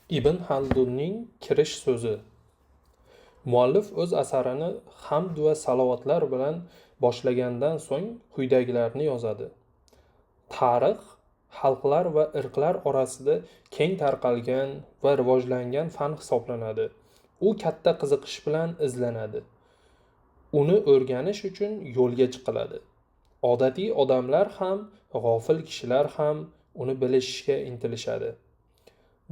Ibn Xaldunning kirish so'zi. Muallif o'z asarini hamd va salovatlar bilan boshlagandan so'ng quyidagilarni yozadi: Tarix xalqlar va irqlar orasida keng tarqalgan va rivojlangan fan hisoblanadi. U katta qiziqish bilan izlanadi. Uni o'rganish uchun yo'lga chiqiladi. Odatiy odamlar ham, g'ofil kishilar ham uni bilishga intilishadi.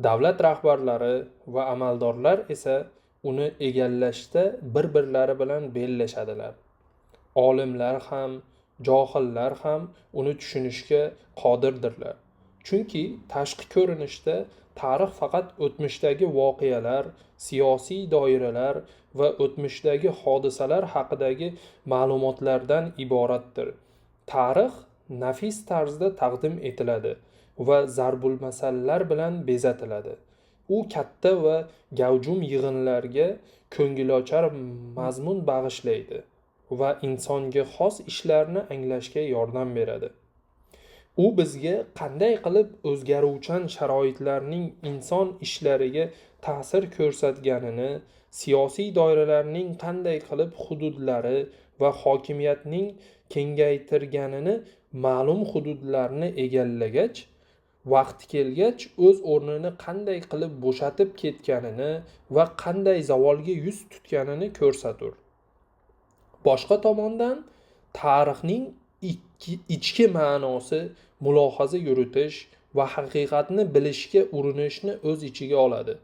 Davlat rahbarlari va amaldorlar esa uni egallashda bir-birlari bilan bellashadilar. Olimlar ham, johillar ham uni tushunishga qodirdirlar. Chunki tashqi ko'rinishda tarix faqat o'tmishdagi voqealar, siyosiy doiralar va o'tmishdagi hodisalar haqidagi ma'lumotlardan iboratdir. Tarix nafis tarzda taqdim etiladi va zarbulmasallar bilan bezatiladi. U katta va gavjum yig'inlarga ko'ngilochar mazmun bag'ishlaydi va insonga xos ishlarni anglashga yordam beradi. U bizga qanday qilib o'zgaruvchan sharoitlarning inson ishlariga ta'sir ko'rsatganini, siyosiy doiralarning qanday qilib hududlari va hokimiyatning kengaytirganini, ma'lum hududlarni egallagach, vaqti kelgach o'z o'rnini qanday qilib bo'shatib ketganini va qanday zavolga yuz tutganini ko'rsatur. Boshqa tomondan, tarixning ichki ma'nosi mulohaza yuritish va haqiqatni bilishga urinishni o'z ichiga oladi.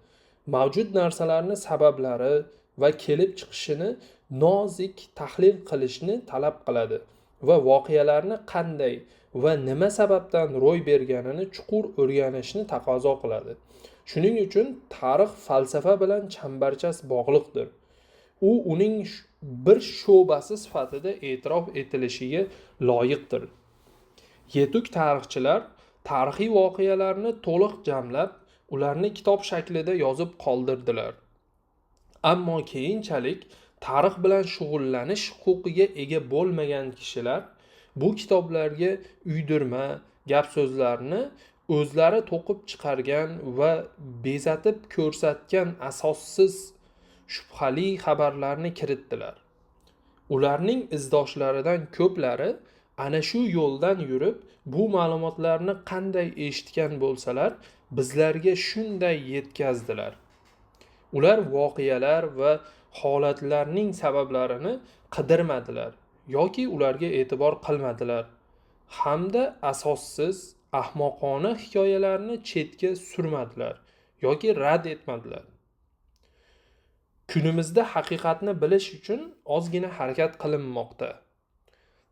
Mavjud narsalarni sabablari va kelib chiqishini nozik tahlil qilishni talab qiladi va voqealarni qanday va nima sababdan ro'y berganini chuqur o'rganishni taqozo qiladi. Shuning uchun tarix falsafa bilan chambarchas bog'liqdir. U uning bir sho'basi sifatida e'tirof etilishiga loyiqdir. Yetuk tarixchilar tarixiy voqealarni to'liq jamlab, ularni kitob shaklida yozib qoldirdilar. Ammo keyinchalik tarix bilan shug'ullanish huquqiga ega bo'lmagan kishilar bu kitoblarga uydirma gap-so'zlarni, o'zlari to'qib chiqargan va bezatib ko'rsatgan asossiz, shubhali xabarlarni kiritdilar. Ularning izdoshlaridan ko'plari ana shu yo'ldan yurib, bu ma'lumotlarni qanday eshitgan bo'lsalar, bizlarga shunday yetkazdilar. Ular voqealar va holatlarning sabablarini qidirmadilar yoki ularga e'tibor qilmadilar hamda asossiz, ahmoqona hikoyalarni chetga surmadilar yoki rad etmadilar. Kunimizda haqiqatni bilish uchun ozgina harakat qilinmoqda.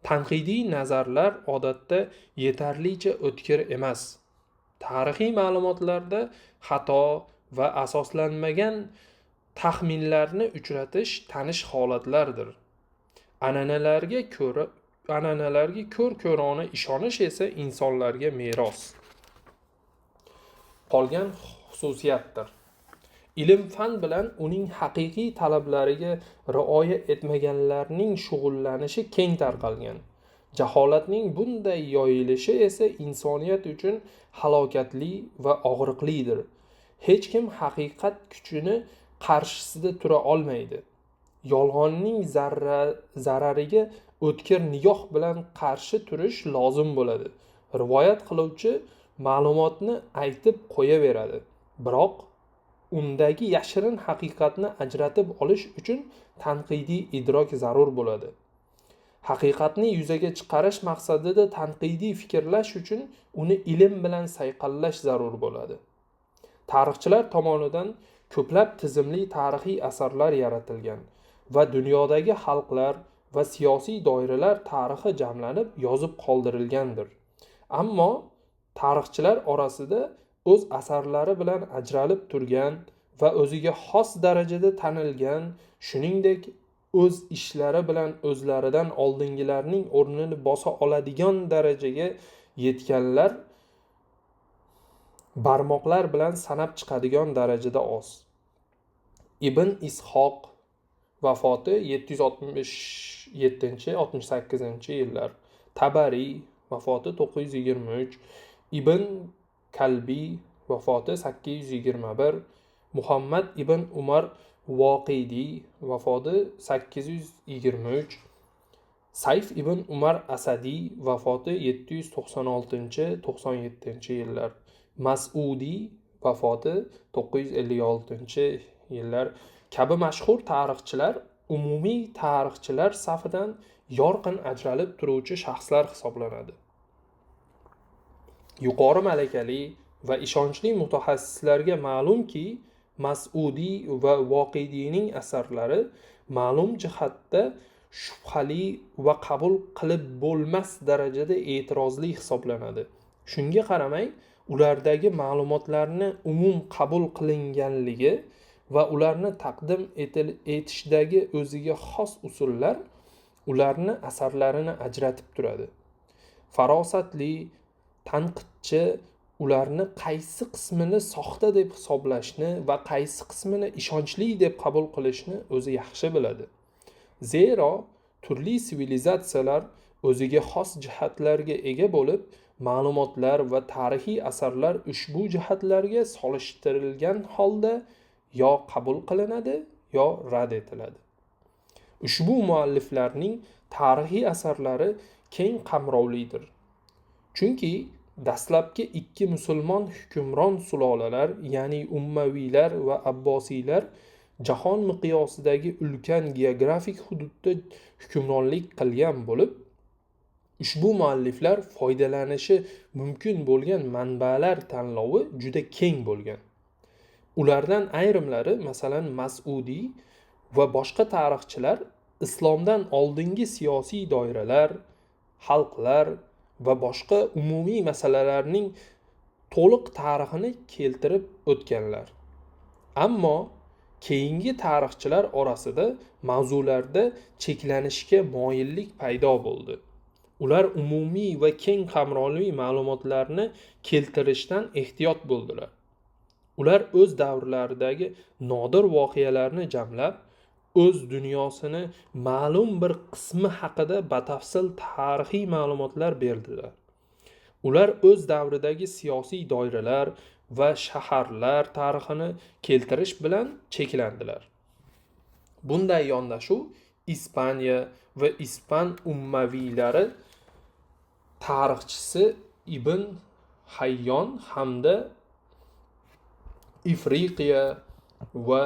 Tanqidiy nazarlar odatda yetarlicha o'tkir emas. Tarixiy ma'lumotlarda xato va asoslanmagan taxminlarni uchratish tanish holatlardir. An'analarga ko'r-ko'rona ishonish esa insonlarga meros qolgan xususiyatdir. Ilm-fan bilan uning haqiqiy talablariga rioya etmaganlarning shug'ullanishi keng tarqalgan. Jaholatning bunday yoyilishi esa insoniyat uchun halokatli va og'riqlidir. Hech kim haqiqat kuchini qarshisida tura olmaydi. Yolg'onning zarariga o'tkir nigoh bilan qarshi turish lozim bo'ladi. Rivoyat qiluvchi ma'lumotni aytib qo'yaveradi. Biroq undagi yashirin haqiqatni ajratib olish uchun tanqidiy idrok zarur bo'ladi. Haqiqatni yuzaga chiqarish maqsadida tanqidiy fikrlash uchun uni ilm bilan sayqallash zarur bo'ladi. Tarixchilar tomonidan ko'plab tizimli tarixiy asarlar yaratilgan va dunyodagi xalqlar va siyosiy doiralar tarixi jamlanib yozib qoldirilgandir. Ammo tarixchilar orasida o'z asarlari bilan ajralib turgan va o'ziga xos darajada tanilgan, shuningdek o'z ishlari bilan o'zlaridan oldingilarning o'rnini bosa oladigan darajaga yetganlar barmoqlar bilan sanab chiqadigan darajada oz. Ibn Ishoq vafoti 767-68 yillar, Tabariy vafoti 923, Ibn Kalbiy vafoti 821, Muhammad ibn Umar Voqidiy, vafoti 823, Sayf ibn Umar Asadiy, vafoti 796-97-yillar, Mas'udiy, vafoti 956-yillar kabi mashhur tarixchilar umumiy tarixchilar safidan yorqin ajralib turuvchi shaxslar hisoblanadi. Yuqori malakali va ishonchli mutaxassislarga ma'lumki, Mas'udiy va Voqidiyning asarlari ma'lum jihatda shubhali va qabul qilib bo'lmas darajada e'tirozli hisoblanadi. Shunga qaramay, ulardagi ma'lumotlarni umum qabul qilinganligi va ularni taqdim etishdagi o'ziga xos usullar ularni asarlarini ajratib turadi. Farosatli tanqidchi ularni qaysi qismini soxta deb hisoblashni va qaysi qismini ishonchli deb qabul qilishni o'zi yaxshi biladi. Zero turli sivilizatsiyalar o'ziga xos jihatlarga ega bo'lib, ma'lumotlar va tarixiy asarlar ushbu jihatlarga solishtirilgan holda yo qabul qilinadi, yo rad etiladi. Ushbu mualliflarning tarixiy asarlari keng qamrovlidir. Chunki dastlabki ikki musulmon hukmron sulolalar, ya'ni Ummaviylar va Abbosiylar jahon miqyosidagi ulkan geografik hududda hukmronlik qilgan bo'lib, ushbu mualliflar foydalanishi mumkin bo'lgan manbalar tanlovi juda keng bo'lgan. Ulardan ayrimlari, masalan, Mas'udiy va boshqa tarixchilar islomdan oldingi siyosiy doiralar, xalqlar va boshqa umumiy masalalarning to'liq tarixini keltirib o'tganlar. Ammo keyingi tarixchilar orasida mavzularda cheklanishga moyillik paydo bo'ldi. Ular umumiy va keng qamrovli ma'lumotlarni keltirishdan ehtiyot bo'ldilar. Ular o'z davrlaridagi nodir voqealarni jamlab, o'z dunyosini ma'lum bir qismi haqida batafsil tarixiy ma'lumotlar berdilar. Ular o'z davridagi siyosiy doiralar va shaharlar tarixini keltirish bilan cheklandilar. Bunday yondashuv Ispaniya va ispan ummaviylari tarixchisi Ibn Hayyon hamda Ifriqiya va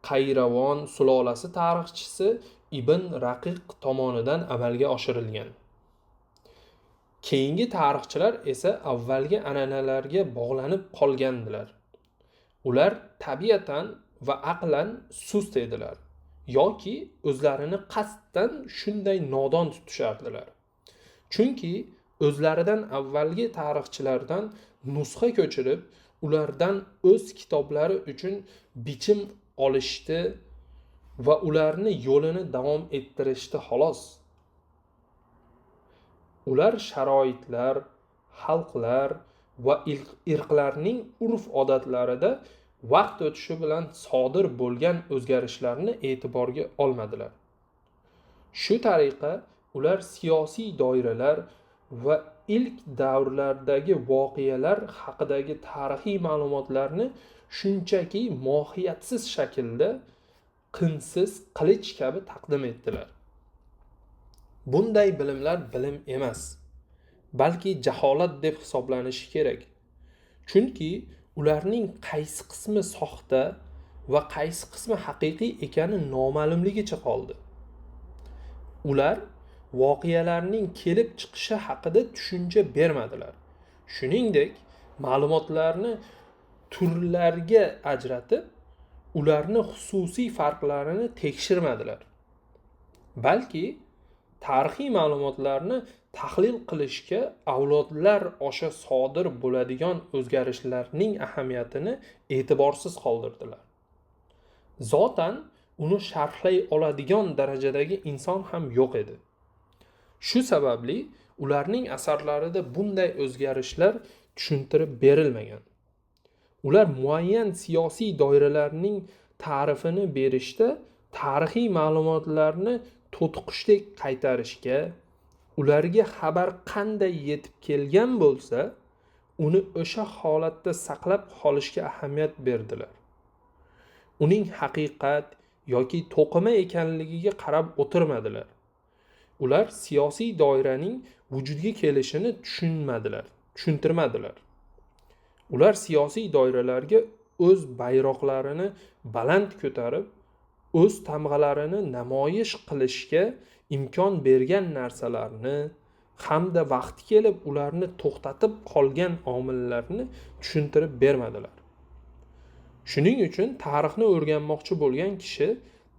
Qayravon sulolasi tarixchisi Ibn Raqiq tomonidan amalga oshirilgan. Keyingi tarixchilar esa avvalgi an'analarga bog'lanib qolgandilar. Ular tabiatan va aqlan sust edilar yoki o'zlarini qasddan shunday nodon tutishardilar. Chunki o'zlaridan avvalgi tarixchilardan nusxa ko'chirib, ulardan o'z kitoblari uchun bichim olishdi va ularni yo'lini davom ettirishdi xolos. Ular sharoitlar, xalqlar va irqlarning urf-odatlarida vaqt o'tishi bilan sodir bo'lgan o'zgarishlarni e'tiborga olmadilar. Shu tariqa ular siyosiy doiralar va ilk davrlardagi voqealar haqidagi tarixiy ma'lumotlarni shunchaki mohiyatsiz shaklda qinsiz qilich kabi taqdim etdilar. Bunday bilimlar bilim emas, balki jaholat deb hisoblanishi kerak. Chunki ularning qaysi qismi soxta va qaysi qismi haqiqiy ekani noma'lumligicha qoldi. Ular voqealarning kelib chiqishi haqida tushuncha bermadilar. Shuningdek, ma'lumotlarni turlarga ajratib, ularni xususiy farqlarini tekshirmadilar. Balki tarixiy ma'lumotlarni tahlil qilishga avlodlar osha sodir bo'ladigan o'zgarishlarning ahamiyatini e'tiborsiz qoldirdilar. Zotan uni sharhlay oladigan darajadagi inson ham yo'q edi. Shu sababli ularning asarlarida bunday o'zgarishlar tushuntirib berilmagan. Ular muayyan siyosiy doiralarning ta'rifini berishda tarixiy ma'lumotlarni to'tiqushdek qaytarishga, ularga xabar qanday yetib kelgan bo'lsa, uni o'sha holatda saqlab qolishga ahamiyat berdilar. Uning haqiqat yoki to'qima ekanligiga qarab o'tirmadilar. Ular siyosiy doiraning vujudga kelishini tushuntirmadilar. Ular siyosiy doiralarga o'z bayroqlarini baland ko'tarib, o'z tamg'alarini namoyish qilishga imkon bergan narsalarni hamda vaqti kelib ularni to'xtatib qolgan omillarni tushuntirib bermadilar. Shuning uchun tarixni o'rganmoqchi bo'lgan kishi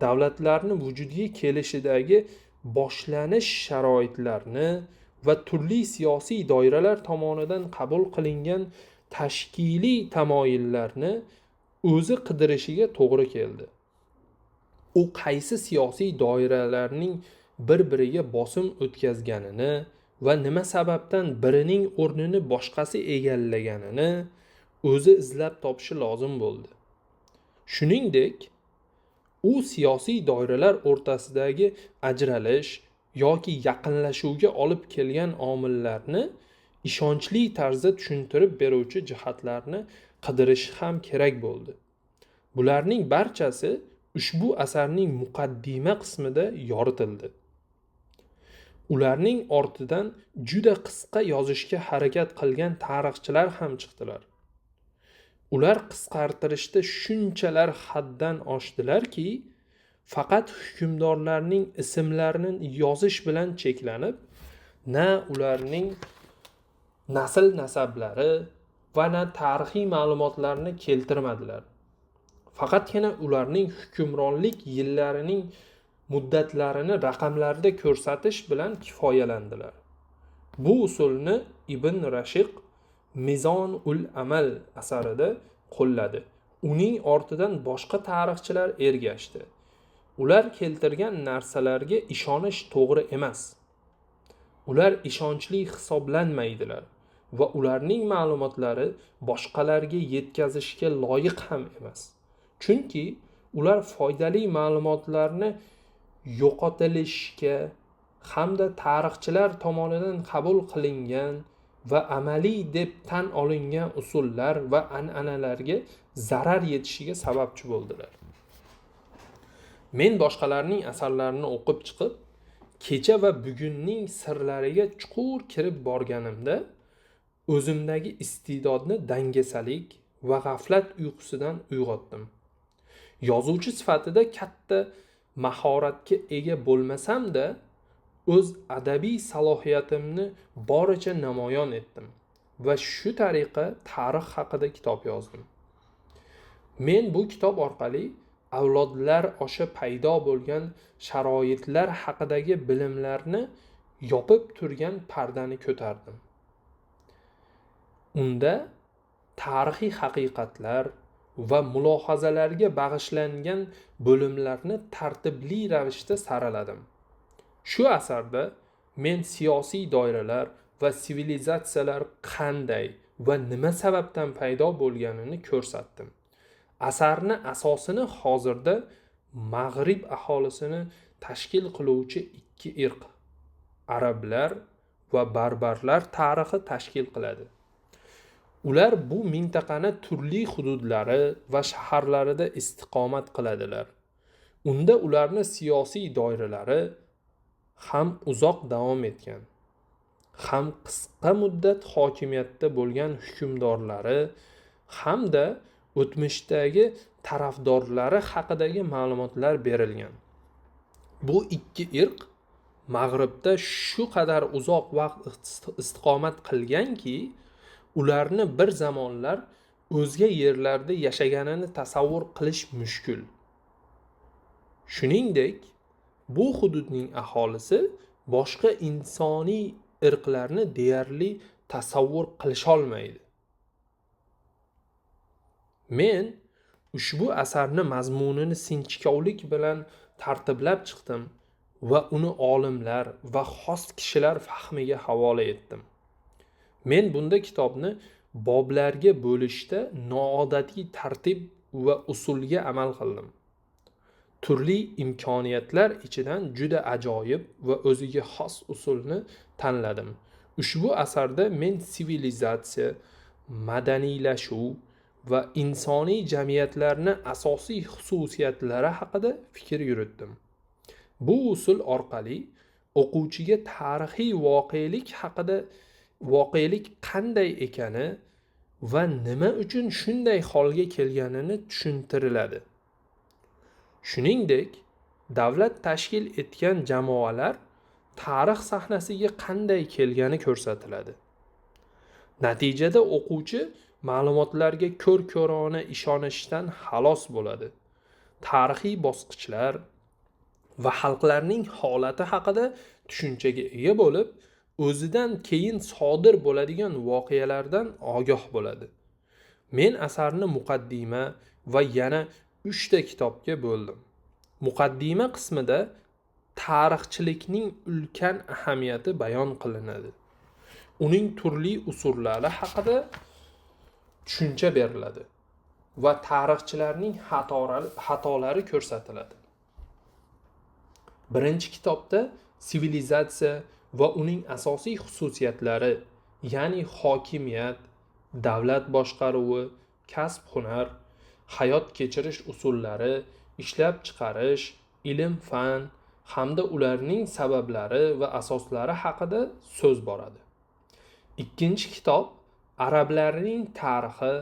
davlatlarni vujudga kelishidagi boshlanish sharoitlarni va turli siyosiy doiralar tomonidan qabul qilingan tashkiliy tamoyillarni o'zi qidirishiga to'g'ri keldi. U qaysi siyosiy doiralarning bir-biriga bosim o'tkazganini va nima sababdan birining o'rnini boshqasi egallaganini o'zi izlab topishi lozim bo'ldi. Shuningdek, u siyosiy doiralar o'rtasidagi ajralish yoki yaqinlashuvga olib kelgan omillarni ishonchli tarzda tushuntirib beruvchi jihatlarni qidirishi ham kerak bo'ldi. Bularning barchasi ushbu asarning muqaddima qismida yoritildi. Ularning ortidan juda qisqa yozishga harakat qilgan tarixchilar ham chiqdilar. Ular qisqartirishda shunchalar haddan oshdilarki, faqat hukmdorlarning ismlarini yozish bilan cheklanib, na ularning nasl nasablari va na tarixiy ma'lumotlarni keltirmadilar. Faqatgina ularning hukmronlik yillarining muddatlarini raqamlarda ko'rsatish bilan kifoyalandilar. Bu usulni Ibn Rashiq Mizon ul Amal asarida qo'lladi. Uning ortidan boshqa tarixchilar ergashdi. Ular keltirgan narsalarga ishonish to'g'ri emas. Ular ishonchli hisoblanmaydilar va ularning ma'lumotlari boshqalarga yetkazishga loyiq ham emas. Chunki ular foydali ma'lumotlarni yo'qotilishga hamda tarixchilar tomonidan qabul qilingan va amaliy deb tan olingan usullar va an'analarga zarar yetishiga sababchi bo'ldilar. Men boshqalarning asarlarini o'qib chiqib, kecha va bugunning sirlariga chuqur kirib borganimda o'zimdagi iste'dodni dangasalik va g'aflat uyqusidan uyg'otdim. Yozuvchi sifatida katta mahoratga ega bo'lmasam-da, o'z adabiy salohiyatimni boricha namoyon etdim va shu tariqa tarix haqida kitob yozdim. Men bu kitob orqali avlodlar osha paydo bo'lgan sharoitlar haqidagi bilimlarni yopib turgan pardani ko'tardim. Unda tarixiy haqiqatlar va mulohazalarga bag'ishlangan bo'limlarni tartibli ravishda saraladim. Shu asarda men siyosiy doiralar va sivilizatsiyalar qanday va nima sababdan paydo bo'lganini ko'rsatdim. Asarni asosini hozirda Mag'rib aholisini tashkil qiluvchi ikki irq arablar va barbarlar tarixi tashkil qiladi. Ular bu mintaqani turli hududlari va shaharlarida istiqomat qiladilar. Unda ularni siyosiy doiralari ham uzoq davom etgan, ham qisqa muddat hokimiyatda bo'lgan hukmdorlari hamda o'tmishdagi tarafdorlari haqidagi ma'lumotlar berilgan. Bu ikki irq Mag'ribda shu qadar uzoq vaqt istiqomat qilganki, ularni bir zamonlar o'zga yerlarda yashaganini tasavvur qilish mushkul. Shuningdek, bu hududning aholisi boshqa insoniy irqlarni deyarli tasavvur qilisholmaydi. Men ushbu asarni mazmunini sinchkovlik bilan tartiblab chiqdim va uni olimlar va xos kishilar fahmiga havola etdim. Men bunda kitobni boblarga bo'lishda noodatiy tartib va usulga amal qildim. Turli imkoniyatlar ichidan juda ajoyib va o'ziga xos usulni tanladim. Ushbu asarda men sivilizatsiya, madaniylashuv va insoniy jamiyatlarni asosiy xususiyatlari haqida fikr yuritdim. Bu usul orqali o'quvchiga tarixiy voqelik haqida voqelik qanday ekani va nima uchun shunday holga kelganini tushuntiriladi. Shuningdek, davlat tashkil etgan jamoalar tarix sahnasiga qanday kelgani ko'rsatiladi. Natijada o'quvchi ma'lumotlarga ko'r-ko'rona ishonishdan xalos bo'ladi. Tarixiy bosqichlar va xalqlarning holati haqida tushunchaga ega bo'lib, o'zidan keyin sodir bo'ladigan voqealardan ogoh bo'ladi. Men asarni muqaddima va yana 3 ta kitobga bo'ldim. Muqaddima qismida tarixchilikning ulkan ahamiyati bayon qilinadi. Uning turli usullari haqida tushuncha beriladi va tarixchilarning xatolari ko'rsatiladi. Birinchi kitobda sivilizatsiya va uning asosiy xususiyatlari, ya'ni hokimiyat, davlat boshqaruvi, kasb-hunar, hayot kechirish usullari, ishlab chiqarish, ilm-fan hamda ularning sabablari va asoslari haqida so'z boradi. Ikkinchi kitob arablarning tarixi,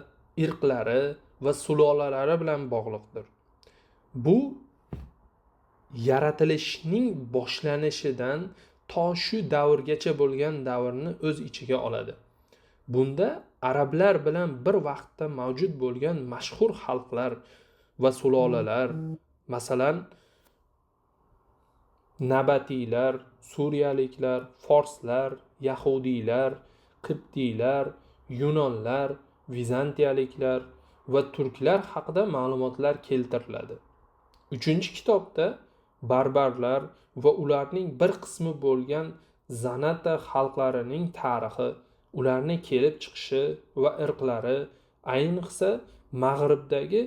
irqlari va sulolalari bilan bog'liqdir. Bu yaratilishning boshlanishidan to shu davrgacha bo'lgan davrni o'z ichiga oladi. Bunda arablar bilan bir vaqtda mavjud bo'lgan mashhur xalqlar va sulolalar, masalan, nabatiylar, suriyaliklar, forslar, yahudiylar, qibtiylar, yunonlar, vizantiyaliklar va turklar haqida ma'lumotlar keltiriladi. Uchinchi kitobda barbarlar va ularning bir qismi bo'lgan Zanata xalqlarining tarixi, ularning kelib chiqishi va irqlari, ayniqsa Mag'ribdagi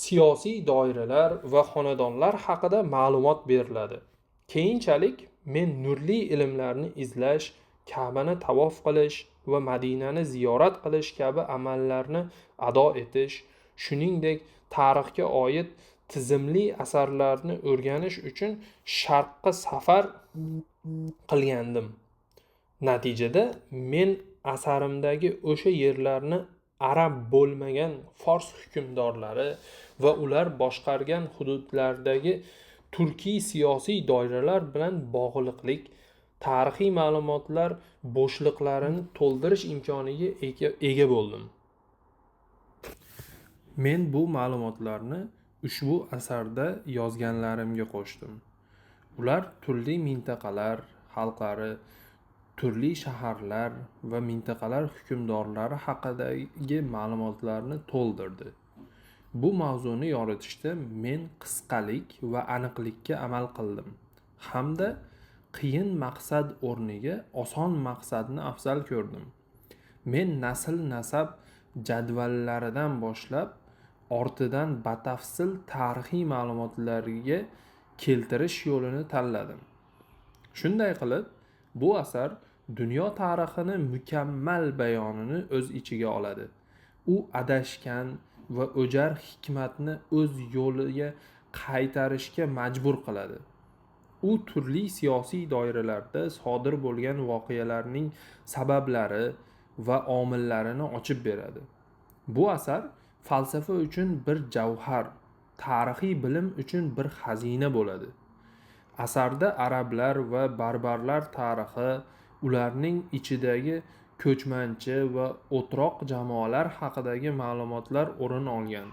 siyosiy doiralar va xonadonlar haqida ma'lumot beriladi. Keyinchalik men nurli ilmlarni izlash, Ka'bani tavof qilish va Madinani ziyorat qilish kabi amallarni ado etish, shuningdek tarixga oid tizimli asarlarni o'rganish uchun sharqqa safar qilgandim. Natijada men asarimdagi o'sha yerlarni arab bo'lmagan fors hukmdorlari va ular boshqargan hududlardagi turkiy siyosiy doiralar bilan bog'liqlik, tarixiy ma'lumotlar bo'shliqlarini to'ldirish imkoniga ega bo'ldim. Men bu ma'lumotlarni ushbu asarda yozganlarimga qo'shdim. Ular turli mintaqalar xalqlari, turli shaharlar va mintaqalar hukmdorlari haqidagi ma'lumotlarni to'ldirdi. Bu mavzuni yoritishda men qisqalik va aniqlikka amal qildim hamda qiyin maqsad o'rniga oson maqsadni afzal ko'rdim. Men nasl-nasab jadvallaridan boshlab ortidan batafsil tarixiy ma'lumotlarga keltirish yo'lini tanladim. Shunday qilib, bu asar dunyo tarixini mukammal bayonini o'z ichiga oladi. U adashgan va o'jar hikmatni o'z yo'liga qaytarishga majbur qiladi. U turli siyosiy doiralarda sodir bo'lgan voqealarning sabablari va omillarini ochib beradi. Bu asar falsafa uchun bir javhar, tarixiy bilim uchun bir xazina bo'ladi. Asarda arablar va barbarlar tarixi, ularning ichidagi ko'chmanchi va o'troq jamoalar haqidagi ma'lumotlar o'rin olgan.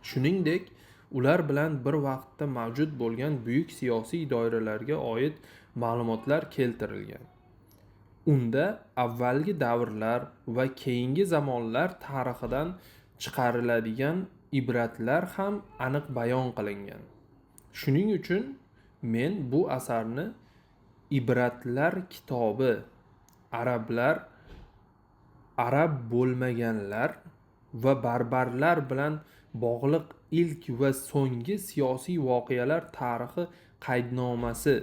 Shuningdek, ular bilan bir vaqtda mavjud bo'lgan buyuk siyosiy doiralarga oid ma'lumotlar keltirilgan. Unda avvalgi davrlar va keyingi zamonlar tarixidan chiqariladigan ibratlar ham aniq bayon qilingan. Shuning uchun men bu asarni Ibratlar kitobi, arablar, arab bo'lmaganlar va barbarlar bilan bog'liq ilk va so'nggi siyosiy voqealar tarixi qaydnomasi,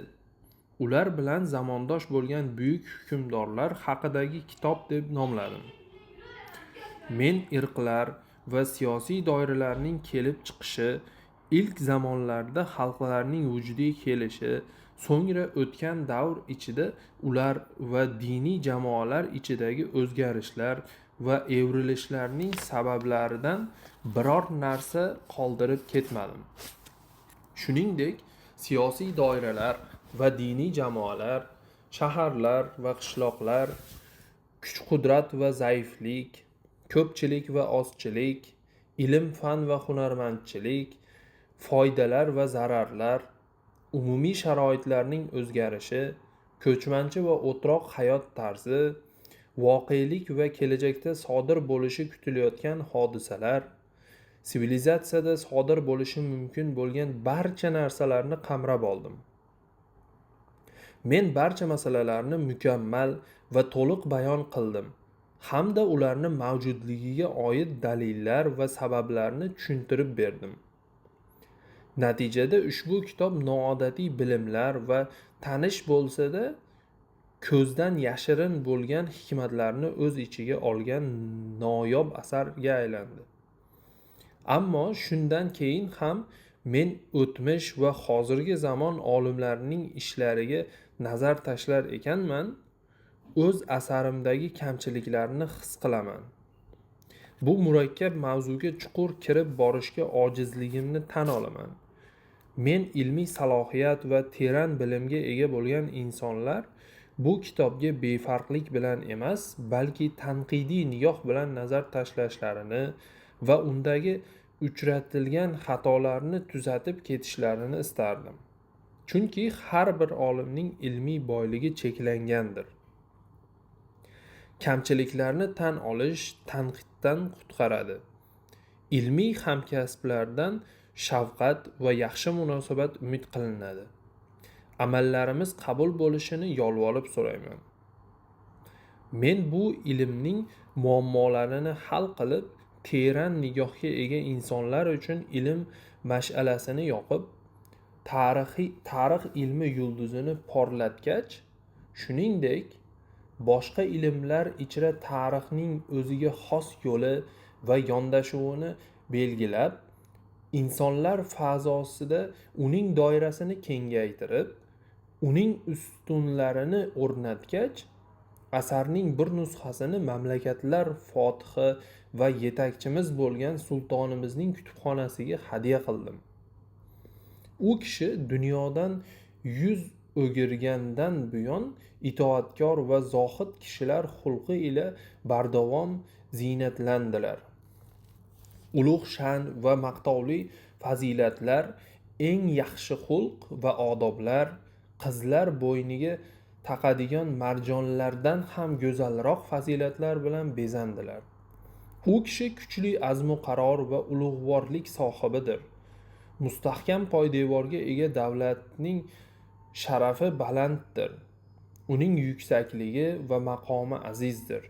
ular bilan zamondosh bo'lgan buyuk hukmdorlar haqidagi kitob deb nomladim. Men irqlar va siyosiy doiralarning kelib chiqishi, ilk zamonlarda xalqlarning vujudiga kelishi, so'ngra o'tgan davr ichida ular va diniy jamoalar ichidagi o'zgarishlar va evrilishlarning sabablaridan biror narsa qoldirib ketmadim. Shuningdek, siyosiy doiralar va diniy jamoalar, shaharlar va qishloqlar, kuch-qudrat va zaiflik, ko'pchilik va ozchilik, ilm-fan va hunarmandchilik, foydalar va zararlar, umumiy sharoitlarning o'zgarishi, ko'chmanchi va o'troq hayot tarzi, voqelik va kelajakda sodir bo'lishi kutilayotgan hodisalar, sivilizatsiyada sodir bo'lishi mumkin bo'lgan barcha narsalarni qamrab oldim. Men barcha masalalarni mukammal va to'liq bayon qildim hamda ularni mavjudligiga oid dalillar va sabablarni tushuntirib berdim. Natijada ushbu kitob noodatiy bilimlar va tanish bo'lsa-da, ko'zdan yashirin bo'lgan hikmatlarni o'z ichiga olgan noyob asarga aylandi. Ammo shundan keyin ham men o'tmish va hozirgi zamon olimlarining ishlariga nazar tashlar ekanman, o'z asarimdagi kamchiliklarni his qilaman. Bu murakkab mavzuga chuqur kirib borishga ojizligimni tan olaman. Men ilmiy salohiyat va teran bilimga ega bo'lgan insonlar bu kitobga befarqlik bilan emas, balki tanqidiy nigoh bilan nazar tashlashlarini va undagi uchratilgan xatolarni tuzatib ketishlarini istardim. Chunki har bir olimning ilmiy boyligi cheklangandir. Kamchiliklarni tan olish tanqiddan qutqaradi. Ilmiy hamkasblardan shafqat va yaxshi munosabat umid qilinadi. Amallarimiz qabul bo'lishini yolvorib so'rayman. Men bu ilmning muammolarini hal qilib, teran nigohga ega insonlar uchun ilm mash'alasini yoqib, tarix ilmi yulduzini porlatgach, shuningdek, boshqa ilmlar ichra tarixning o'ziga xos yo'li va yondashuvini belgilab, insonlar fazosida uning doirasini kengaytirib, uning ustunlarini o'rnatgach, asarning bir nusxasini mamlakatlar fotihi va yetakchimiz bo'lgan sultonimizning kutubxonasiga hadya qildim. U kishi dunyodan yuz o'girgandan buyon itoatkor va zohid kishilar xulqi ila bardavom ziynatlandilar. Ulug' sha'n va maqtovli fazilatlar, eng yaxshi xulq va odoblar, qizlar bo'yniga taqadigan marjonlardan ham go'zalroq fazilatlar bilan bezandilar. U kishi kuchli azmu qaror va ulug'vorlik sohibidir. Mustahkam poydevorga ega davlatning sharafi balanddir. Uning yuksakligi va maqomi azizdir.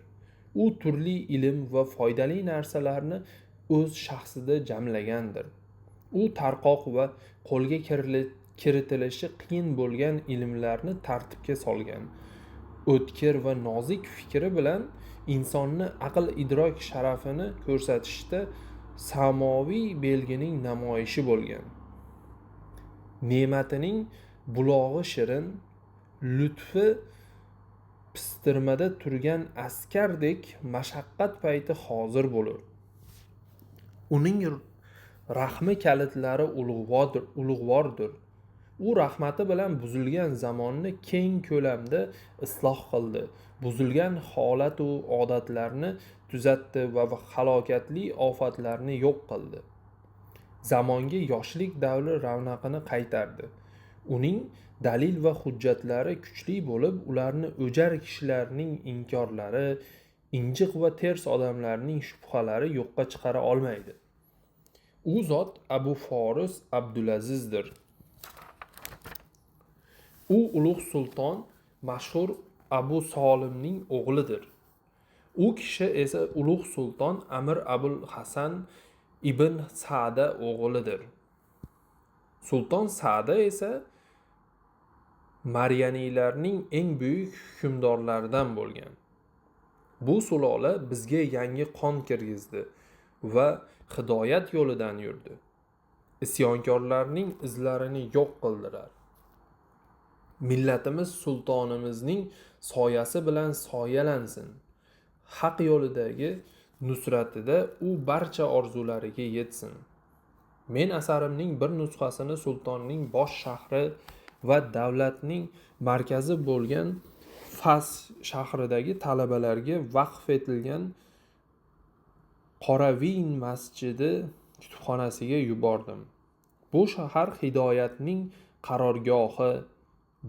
U turli ilm va foydali narsalarni o'z shaxsida jamlagandir. U tarqoq va qo'lga kiritilishi qiyin bo'lgan ilmlarni tartibga solgan. O'tkir va nozik fikri bilan insonni aql-idrok sharafini ko'rsatishda samoviy belgining namoyishi bo'lgan. Ne'matining bulog'i shirin, lutfi pistirmada turgan askardek mashaqqat payti hozir bo'lur. Uning rahmi kalitlari ulug'vordir. U rahmati bilan buzilgan zamonni keng ko'lamda isloh qildi. Buzilgan holatu odatlarni tuzatdi va halokatli ofatlarni yo'q qildi. Zamonga yoshlik davri ravnaqini qaytardi. Uning dalil va hujjatlari kuchli bo'lib, ularni o'jar kishilarning inkorlari, injiq va ters odamlarning shubhalari yo'qqa chiqara olmaydi. U zot Abu Foris Abdulazizdir. U ulug' sulton mashhur Abu Solimning o'g'lidir. U kishi esa ulug' sulton Amir Abul Hasan ibn Sa'da o'g'lidir. Sulton Sa'da esa Maryaniylarning eng buyuk hukmdorlaridan bo'lgan. Bu sulola bizga yangi qon kirgizdi va hidoyat yo'lidan yurdi. Isyonkorlarning izlarini yo'q qildilar. Millatimiz sultonimizning soyasi bilan soyalansin. Haq yo'lidagi nusratida u barcha orzulariga yetsin. Men asarimning bir nusxasini sultonning bosh shahri va davlatning markazi bo'lgan Fas shahridagi talabalarga vaqf etilgan Qoravin masjidi kutubxonasiga yubordim. Bu shahar hidoyatning qarorgohi,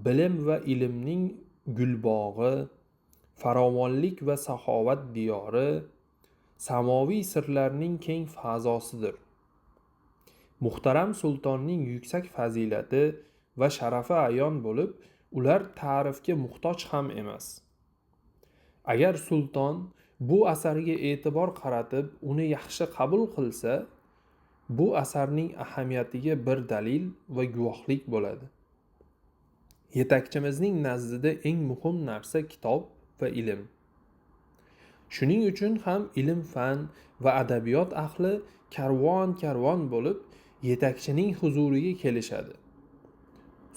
bilim va ilmning gulbog'i, farovonlik va saxovat diyori, samoviy sirlarning keng fazosidir. Muhtaram sultonning yuksak fazilati va sharafi ayon bo'lib, ular ta'rifga muhtoj ham emas. Agar sulton bu asarga e'tibor qaratib, uni yaxshi qabul qilsa, bu asarning ahamiyatiga bir dalil va guvohlik bo'ladi. Yetakchimizning nazdida eng muhim narsa kitob va ilm. Shuning uchun ham ilm-fan va adabiyot ahli karvon-karvon bo'lib yetakchining huzuriga kelishadi.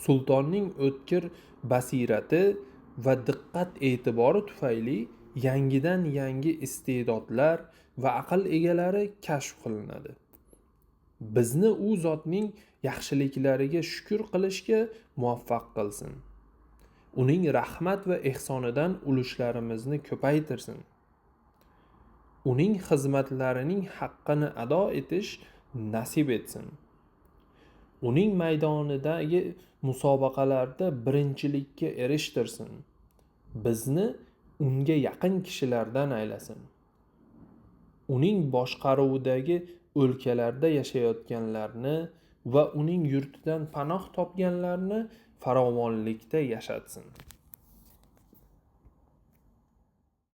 Sultonning o'tkir basirati va diqqat e'tibori tufayli yangidan yangi iste'dodlar va aql egalari kashf qilinadi. Bizni u zotning yaxshiliklariga shukr qilishga muvaffaq qilsin. Uning rahmat va ehsonidan ulushlarimizni ko'paytirsin. Uning xizmatlarining haqqini ado etish nasib etsin. Uning maydonidagi musobaqalarda birinchilikka erishtirsin. Bizni unga yaqin kishilardan aylasin. Uning boshqaruvidagi o'lkalarda yashayotganlarni va uning yurtidan panoh topganlarni farovonlikda yashatsin.